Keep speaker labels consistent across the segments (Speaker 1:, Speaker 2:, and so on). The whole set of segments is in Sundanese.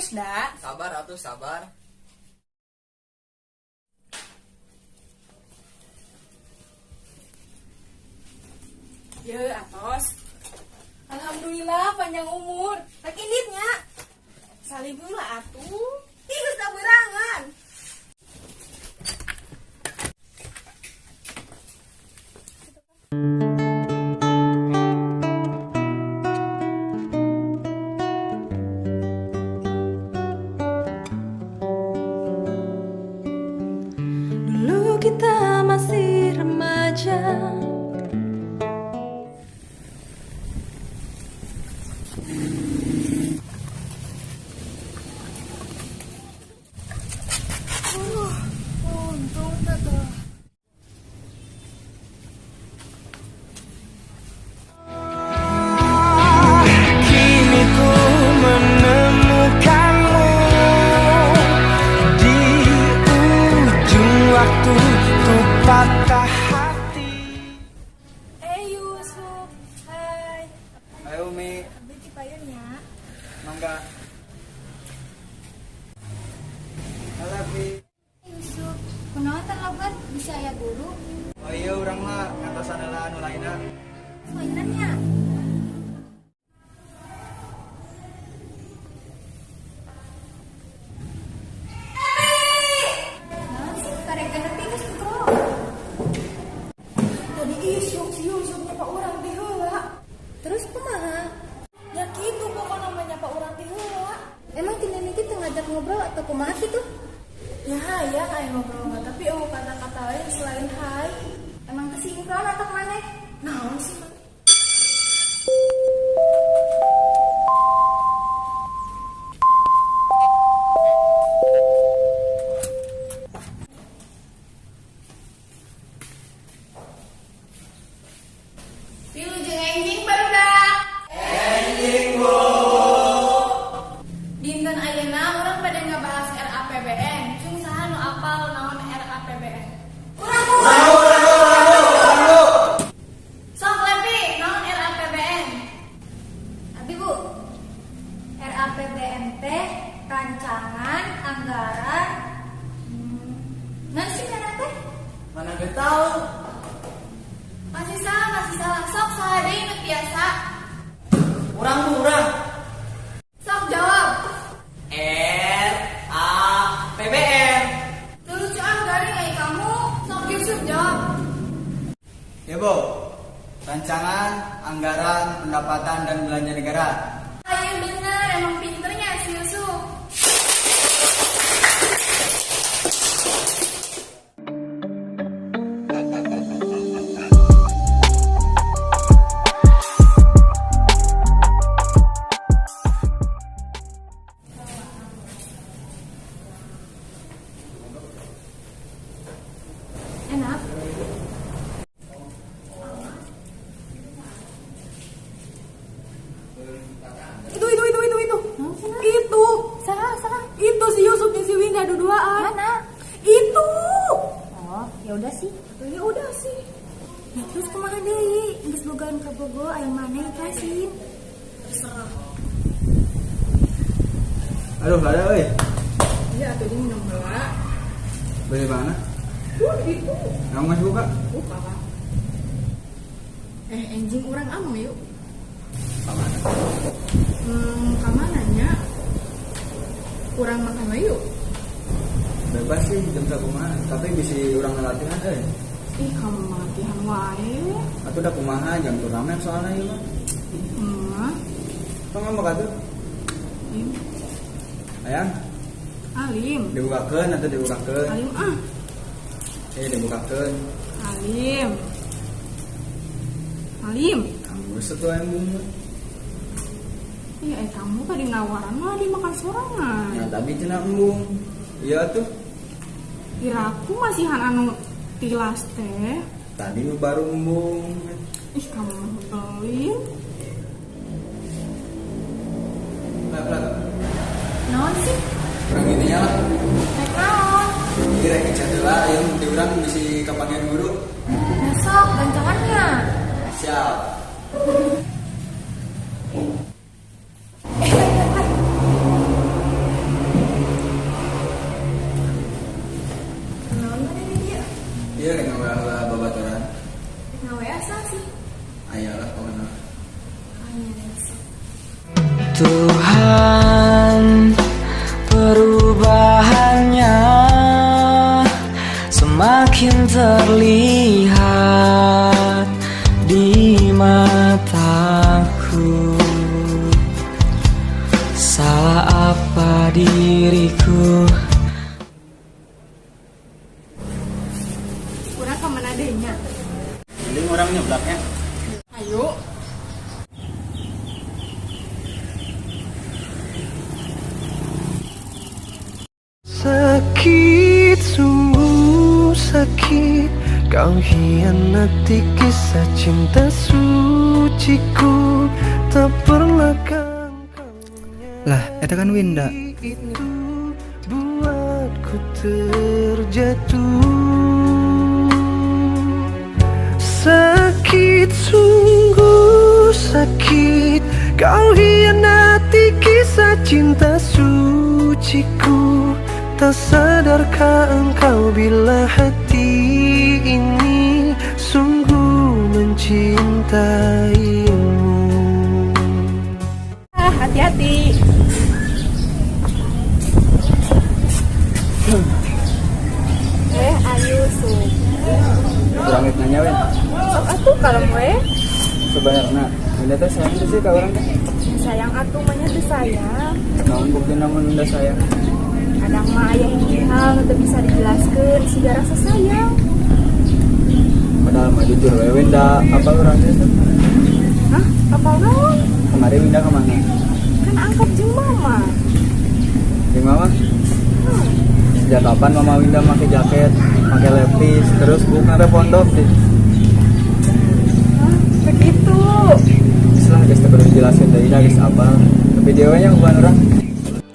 Speaker 1: Atos da.
Speaker 2: Sabar atuh, sabar.
Speaker 1: Ye, atos. Alhamdulillah panjang umur.
Speaker 3: Rek inditnya.
Speaker 1: Salim heula atuh.
Speaker 3: Ih, geus taberangan.
Speaker 4: Dulu kita masih remaja.
Speaker 1: Untung teh.
Speaker 5: Kini ku menemukanmu di ujung waktu ku patah hati.
Speaker 1: Eh Yusuf, hai.
Speaker 2: Ayo Umi,
Speaker 1: Abdi cipayun ya.
Speaker 2: Mangga. Halo Bi.
Speaker 6: Yusuf, kunaon teh logat bisa aya guru?
Speaker 2: Oh iya urang mah ngatosan heula anu lainna.
Speaker 6: Mainannya. Naon sih karek ngerti geus kudu.
Speaker 1: Tadi isuk si Yusuf nyapa urang ti heula.
Speaker 6: Terus kumaha?
Speaker 1: Ya kitu pokokna mah nyapa urang ti heula.
Speaker 6: Emang ti mimiti teu ngajak ngobrol atau kumaha kitu?
Speaker 1: Ya hayang aya ngobrol mah, tapi oh kata-kata lain selain hai.
Speaker 6: Emang kesinkron atau maneh?
Speaker 1: Naon sih maneh?
Speaker 3: Wilujeng enjing barudak.
Speaker 2: Enjing Bu.
Speaker 3: Dinten ayeuna urang bade ngabahas RAPBN. Cung saha nu apal naon RAPBN?
Speaker 2: Urang urang urang urang.
Speaker 3: Sok Lepi, naon RAPBN?
Speaker 6: Abi Bu. RAPBN teh rancangan anggaran naon sih ngaranna teh?
Speaker 2: Mana ge tahu.
Speaker 3: Masih salah, masih salah. Sok saha deui nu biasa?
Speaker 2: Urang Bu, urang.
Speaker 3: Sok jawab.
Speaker 2: R A P B N.
Speaker 3: Teu lucu ah garing ai kamu. Sok Yusuf jawab.
Speaker 2: Ya Bu. Rancangan anggaran pendapatan dan belanja negara.
Speaker 3: Ayo bener, emang pinternya si Yusuf.
Speaker 6: Enak.
Speaker 1: Itu. Itu.
Speaker 6: Salah, salah.
Speaker 1: Itu si Yusuf jeung si Winda duduaan.
Speaker 6: Mana?
Speaker 1: Itu.
Speaker 6: Oh, ya udah sih.
Speaker 1: Ya udah sih.
Speaker 6: Ya terus kumaha deui? Geus bogaan ka Bogo aya maneh ikhlasin.
Speaker 1: Terserah.
Speaker 2: Aduh, ada euy.
Speaker 1: Iya atuh dia minum heula.
Speaker 2: Beli mana?
Speaker 1: Tuh itu.
Speaker 2: Kamu masih buka?
Speaker 1: Buka lah. Eh, enjing urang anu yuk.
Speaker 2: Kamana?
Speaker 1: Kamana nya? Kurang makan we yuk.
Speaker 2: Bebas sih jam sakumaha, tapi bisa urang latihan euy.
Speaker 1: Ih, kamu mah latihan wae.
Speaker 2: Atuh udah kumaha jam turnamen soalnya ieu mah.
Speaker 1: Hmm.
Speaker 2: Tong ngambek atuh.
Speaker 1: Ih,
Speaker 2: Ayang,
Speaker 1: Alim.
Speaker 2: dibukakeun atuh dibukakeun.
Speaker 1: Alim ah.
Speaker 2: Eh, dibukakeun.
Speaker 1: Alim. Alim.
Speaker 2: Kamu geus atuh embung.
Speaker 1: Iya, kamu tadi nawaran mah dimakan sorangan.
Speaker 2: Ya tadi cenah embung. Iya tuh.
Speaker 1: Iraku masihan anu tilas teh.
Speaker 2: Tadi nu baru embung.
Speaker 1: Ih, kamu mah nyebelin.
Speaker 2: Lap, lap.
Speaker 6: Naon sih?
Speaker 2: Kurang gininya lah.
Speaker 6: Rek naon?
Speaker 2: Iya, rek ngechat heula, ieu di urang bisi kapanggih guru.
Speaker 6: Nah sok gancangannya.
Speaker 2: Siap.
Speaker 6: Eh,
Speaker 2: Iya rek ngawa heula babaturan.
Speaker 1: Ngawa saha sih?
Speaker 2: Aya lah pokona.
Speaker 1: Aya sok.
Speaker 5: Tuhan, perubahannya semakin terlihat di mataku. Salah apa diriku?
Speaker 3: Urang ka mana deui nya?
Speaker 2: Mending urang nyeblaknya.
Speaker 3: Ayo.
Speaker 5: Sakit, sungguh sakit. Kau hianati kisah cinta suciku. Tak pernah kan kau
Speaker 2: Lah, eta kan Winda.
Speaker 5: itu buatku terjatuh. Sakit, sungguh sakit. Kau hianati kisah cinta suciku. Tak sadarkah engkau bila hati ini sungguh mencintaimu?
Speaker 3: Ah, hati-hati.
Speaker 1: Eh, ayo su.
Speaker 2: Urang rek nanya we.
Speaker 1: Sok atuh kalau we.
Speaker 2: Sebenarnya Winda teh sayang teh sih ka urang teh.
Speaker 1: Sayang atuh mah nya teu sayang.
Speaker 2: Naon buktina mun Winda sayang?
Speaker 1: Kadang mah aya hiji hal nu teu bisa dijelaskeun siga rasa sayang.
Speaker 2: Padahal mah jujur we Winda apa urang teh tuh?
Speaker 1: Hah? Apal naon?
Speaker 2: Kemarin Winda kemana?
Speaker 1: Kan angkat jeung mama.
Speaker 2: Jeung mama? Sejak kapan mama Winda pakai jaket, pakai lepis, terus bukan sampai pondok sih?
Speaker 1: Hah? Begitu.
Speaker 2: Lah geus teu perlu dijelasin deui dah geus apal. Tapi dia we nya hubungan urang.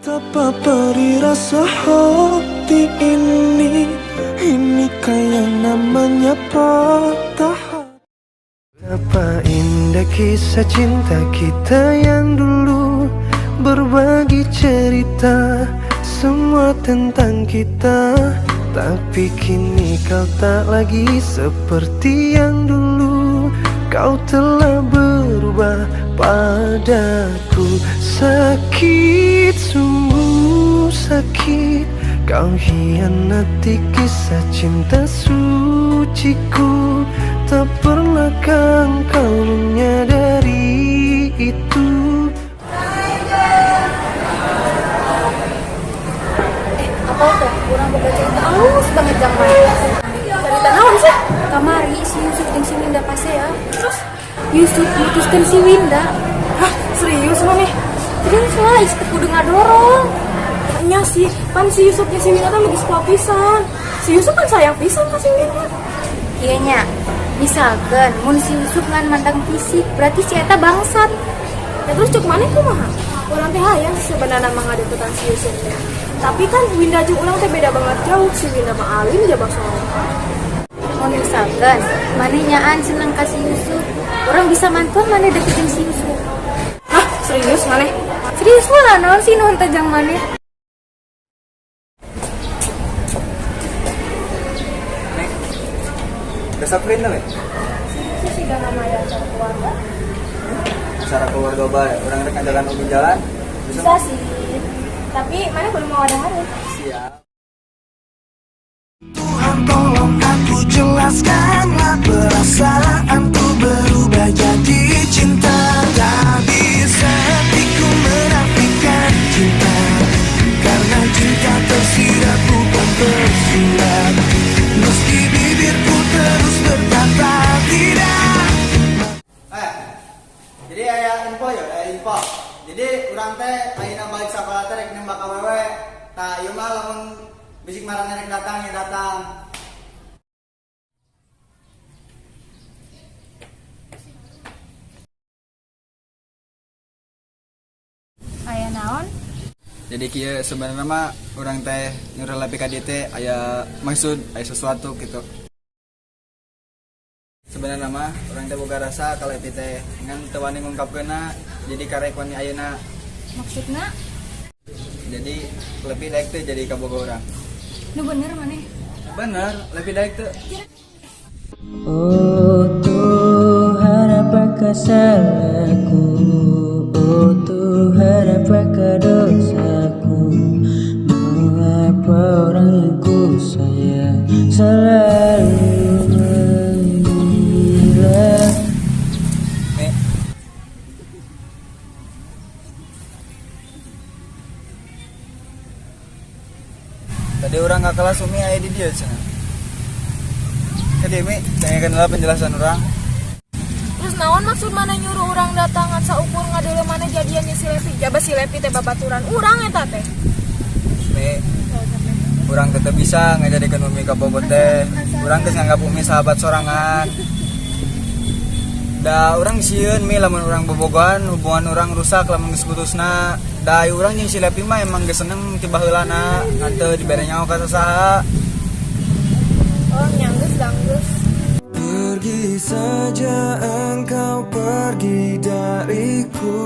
Speaker 5: Betapa perih rasa hati ini. Ini kayak namanya patah hati. Betapa indah kisah cinta kita yang dulu. Berbagi cerita semua tentang kita. Tapi kini kau tak lagi seperti yang dulu. Kau telah berubah padaku. Sakit, sungguh sakit. Kau hianati kisah cinta suciku. Tak pernahkah kau menyadari itu?
Speaker 1: Eh, apa tuh? Urang boga cerita alus banget jang maneh.
Speaker 3: Cerita naon sih?
Speaker 1: Kamari si Yusuf jeung si Winda pasea. Terus Yusuf mutuskeun si Winda.
Speaker 3: Hah, serius maneh?
Speaker 1: Serius lah, is teu kudu ngadorong.
Speaker 3: Nya sih, pan si Yusuf jeung si Winda teh lagi sekolah pisan. Si Yusuf kan sayang pisan ka si Winda.
Speaker 6: Iya nya, misalkan mun si Yusuf ngan mandang fisik, berarti si eta bangsat.
Speaker 3: Ya terus cek maneh kumaha? Urang teh hayang sih sebenarnya mah ngadeukeutan si Yusuf teh. Tapi kan Winda jeung urang teh beda banget jauh. Si Winda mah alim jaba soleh.
Speaker 6: Mun misalkan maneh nyaan seneng ka si Yusuf, urang bisa mantuan maneh deket jeung si Yusuf.
Speaker 3: Hah, serius maneh?
Speaker 6: Serius lah, naon sih nu henteu jang maneh?
Speaker 2: Nek, besok print we?
Speaker 1: Sih gak nama ada acara keluarga.
Speaker 2: Acara keluarga bae, urang rek ngajakan Umi jalan. Bisa?
Speaker 1: Bisa sih. Tapi maneh belum mau ada hari.
Speaker 2: Siap.
Speaker 5: Tuhan tolong aku jelaskanlah perasaanku berubah jadi cinta. Tak bisa hatiku menafikan cinta. Karena cinta tersirat bukan tersurat. Meski bibirku terus berkata tidak.
Speaker 2: Eh, jadi aya info ya, aya info. Jadi urang teh ayeuna balik sakola teh rek nembak awewe. Tah ieu mah lamun bisik maraneh rek datang ya datang.
Speaker 6: Aya naon?
Speaker 2: Jadi kieu sebenarnya mah urang teh nyuruh lebih ka dieu teh aya maksud, aya sesuatu gitu. Sebenarnya mah urang teh boga rasa ka Lepi teh ngan teu wani ngungkapkeunna, jadi karek wani ayeuna.
Speaker 6: Maksudna?
Speaker 2: Jadi lebih daek teh jadi kabogoh urang.
Speaker 6: Nu bener maneh?
Speaker 2: Bener, lebih daek teh.
Speaker 7: Oh Tuhan, apakah salahku? Oh Tuhan, apakah dosaku? Mengapa orang yang ku sayang selalu menghilang?
Speaker 2: Mi. Tadi urang ka kelas, Umi aya di dieu cenah. Tadi Mi, tanyakan lah penjelasan urang.
Speaker 3: Terus naon maksud maneh nyuruh urang datangan saukur ngadeuleu maneh jadiannya si Lepi? Jaba si Lepi teh babaturan urang eta teh.
Speaker 2: Mi, urang tetep bisa ngajadikeun Umi kabogoh teh. Urang geus nganggap Umi sahabat sorangan. Da urang sieun, Mi, lamun urang bobogohan hubungan urang rusak lamun geus putusna. Da ai urang jeung si Lepi mah emang geus seneng ti baheulana, ngan teu dibere nyaho ka sasaha.
Speaker 3: Oh, nya geus geus.
Speaker 5: Pergi saja engkau pergi dariku.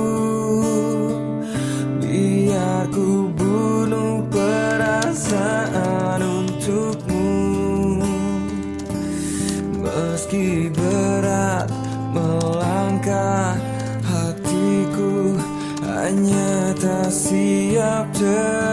Speaker 5: Biar ku bunuh perasaan untukmu. Meski berat melangkah, hatiku hanya tak siap terluka.